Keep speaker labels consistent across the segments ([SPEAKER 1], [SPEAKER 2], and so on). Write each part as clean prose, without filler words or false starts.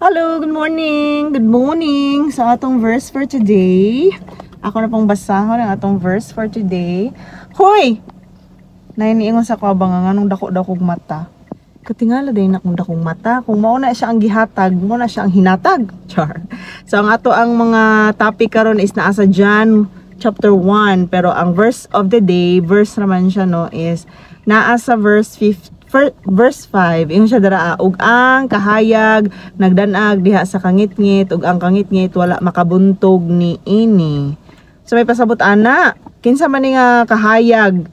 [SPEAKER 1] Hello, good morning. Good morning. Sa atong verse for today. Ako na pong basahon ang atong verse for today. Hoy! Nainiingon sa ko ba nga nganong dako daw kog mata. Katingala din na kung dakong mata. Kung mao na siya ang gihatag, mao na siya ang hinatag. Char. So ang ato ang mga topic karon is naa sa John chapter 1, pero ang verse of the day, verse naman siya, no, is naa sa verse 5, verse 5. Ingon siya dara, "Ug ang kahayag nagdanag diha sa kangitngit, ug ang kangitngit wala makabuntog ni ini." So may pasabot ana, kinsa man ni nga kahayag?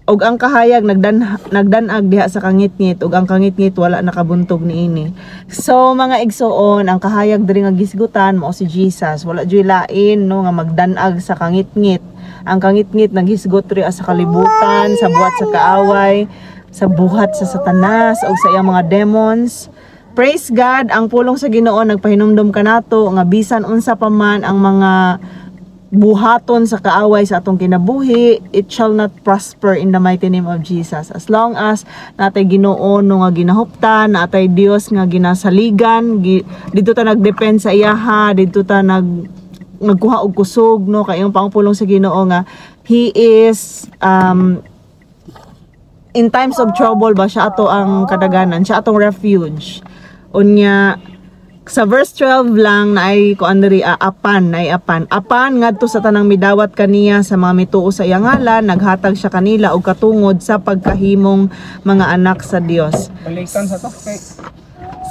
[SPEAKER 1] Ug ang kahayag nagdanag diha sa kangitngit, ug ang kangitngit wala nakabuntog niini. So mga igsuon, ang kahayag diri nga gisgutan mao si Jesus. Wala juy lain, no, nga magdanag sa kangitngit. Ang kangitngit naghisgot diri sa kalibutan, sa buhat sa kaaway, sa buhat sa Satanas ug sa iyang mga demons. Praise God, ang pulong sa Ginoo nagpahinumdom kanato nga bisan unsa pa man ang mga buhaton sa kaaway sa atong kinabuhi, it shall not prosper in the mighty name of Jesus. As long as natay Ginoo, no, nga ginahuptan, natay Dios nga ginasaligan, dito ta nagdepend sa iyaha, dito ta nagkuha og kusog, no, kay yung pangpulong sa Ginoo nga he is in times of trouble ba, siya ato ang kadaganan, siya atong refuge. Unya sa verse 12 lang na ay kuan diri, apan na ay apan apan ngadto sa tanang midawat kaniya, sa mga mituo sa iyang ngalan, naghatag siya kanila og katungod sa pagkahimong mga anak sa Dios.
[SPEAKER 2] Balikan sa to kay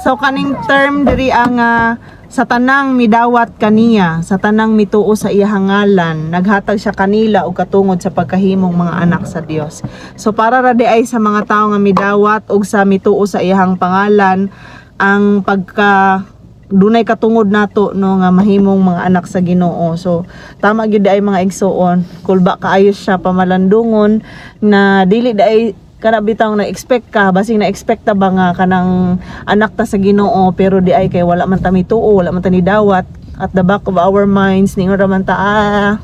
[SPEAKER 1] So kaning term diri ang sa tanang midawat kaniya, sa tanang mituo sa iyang ngalan, naghatag siya kanila og katungod sa pagkahimong mga anak sa Dios. So para ra di ay sa mga tawo nga midawat og sa mituo sa iyang pangalan ang pagka dunay katungod nato, no, nga mahimong mga anak sa Ginoo. So tama gyud ay, mga igsuon, kulba kaayo siya pamalandungon na dili di ay kana bitaw na expect ka, basing na expect ta ba nga kanang anak ta sa Ginoo, pero di ay kay wala man ta mituo, wala man ta ni dawat. At the back of our minds, ningon ra man ta, ah,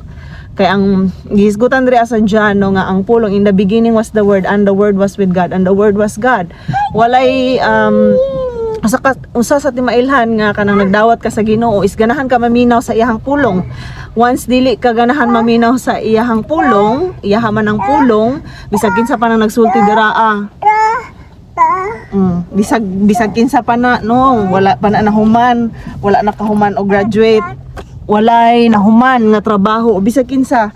[SPEAKER 1] kay ang gihisgutan diri sa John, no, nga ang pulong, "In the beginning was the Word, and the Word was with God, and the Word was God." Walay usa sa timailhan nga kanang nagdawat ka sa Ginoo is ganahan ka maminaw sa iyahang pulong. Once dili ka ganahan maminaw sa iyahang pulong, iyaha man ang pulong, bisag kinsa pa nang nagsulti dira, ah. Bisag kinsa pa na, no, wala pa na nahuman, wala na kahuman o graduate, walay nahuman nga trabaho, o bisag kinsa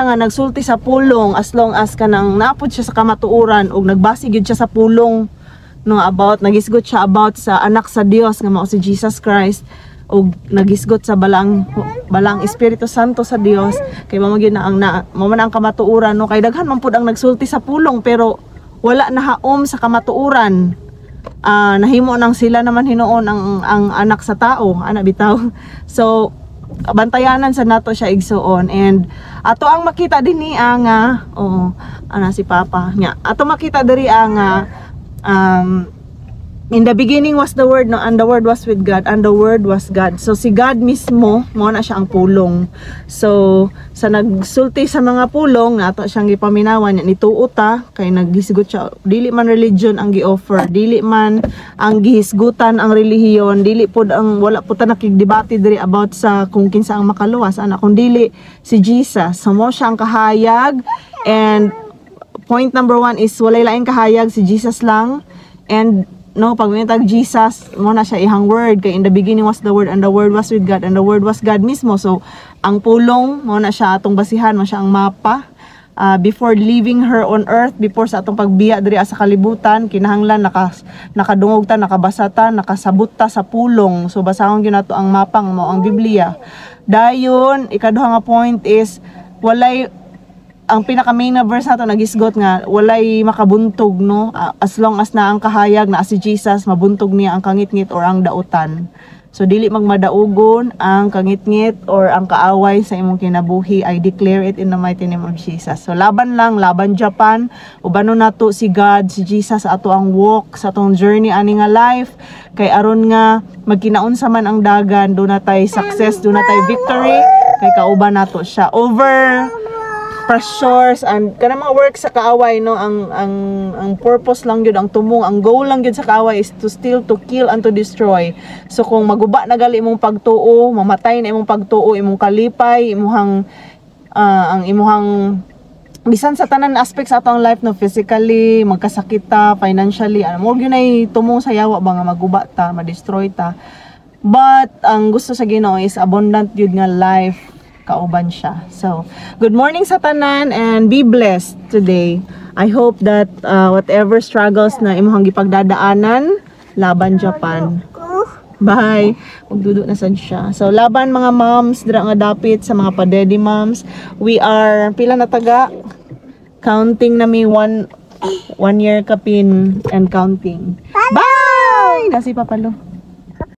[SPEAKER 1] nga nagsulti sa pulong, as long as kanang napod siya sa kamatuoran ug nagbase gyud siya sa pulong, no, about nagisgot siya about sa anak sa Dios nga mao si Jesus Christ ug nagisgot sa balang Espiritu Santo sa Dios, kay mao gyud na ang na, mao man ang kamatuoran, no, kay daghan man pud ang nagsulti sa pulong pero wala nahaom sa kamatuoran. Nahimo nang sila naman hinuon ang anak sa tao, ana bitaw. So bantayanan sa nato siya, igsuon, and ato ang makita din ni nga, oo, ana si Papa nya, ato makita diri ang "In the beginning was the Word," no, "and the Word was with God, and the Word was God." So si God mismo, mao na siya ang pulong. So sa nagsulti sa mga pulong, na ato siyang gipaminawan niya, nituo ta kay naghisgot siya. Dili man religion ang gi-offer, dili man ang gihisgutan ang relihiyon, dili pod ang wala po ta nakigdebate diri about sa kung kinsa ang makaluwas ana kung dili si Jesus. So mo siya ang kahayag, and point number one is walay laing kahayag, si Jesus lang. And no, pag minitag Jesus, mo na siya ihang Word, kay "In the beginning was the Word, and the Word was with God, and the Word was God" mismo. So ang pulong mo na siya atong basihan, mo siya ang mapa. Before leaving her on earth, before sa atong pagbiya diri sa kalibutan, kinahanglan nakadungog ta, nakabasa ta, nakasabot ta sa pulong. So basahon gyud nato ang mapang mo ang Biblia. Dayon ikaduha nga point is walay ang pinaka main na verse nato nagisgot nga walay makabuntog, no. As long as na ang kahayag na si Jesus, mabuntog niya ang kangitngit or ang dautan. So dili magmadaugon ang kangitngit or ang kaaway sa imong kinabuhi. I declare it in the mighty name of Jesus. So laban lang, laban Japan, ubanon nato si God, si Jesus sa ato ang walk, sa atong journey ani nga life, kay aron nga magkinaunsa man ang dagan, do na tay success, do na tay victory, kay kauban nato siya. Over pressures and kanang mga work sa kaaway, no? Ang purpose lang gyud, ang tumong, ang goal lang gyud sa kaaway is to steal, to kill and to destroy. So kung maguba na gali imong pagtuo, mamatay na imong pagtuo, imong kalipay, imuhang ang imuhang bisan sa tanan aspects sa atong life, no, physically, magkasakit ta, financially, ano mo gyud ay tumong sa yawa ba nga maguba ta, ma-destroy ta. But ang gusto sa Ginoo is abundant gyud nga life kauban siya. So, good morning sa tanan and be blessed today. I hope that whatever struggles na imong gipagdadaanan, laban Japan. Bye. Magdudo na sad siya. So, laban mga moms, dira nga dapit sa mga padedi moms. We are, pila na taga? Counting na mi one year kapin and counting. Bye! Nasi papalo.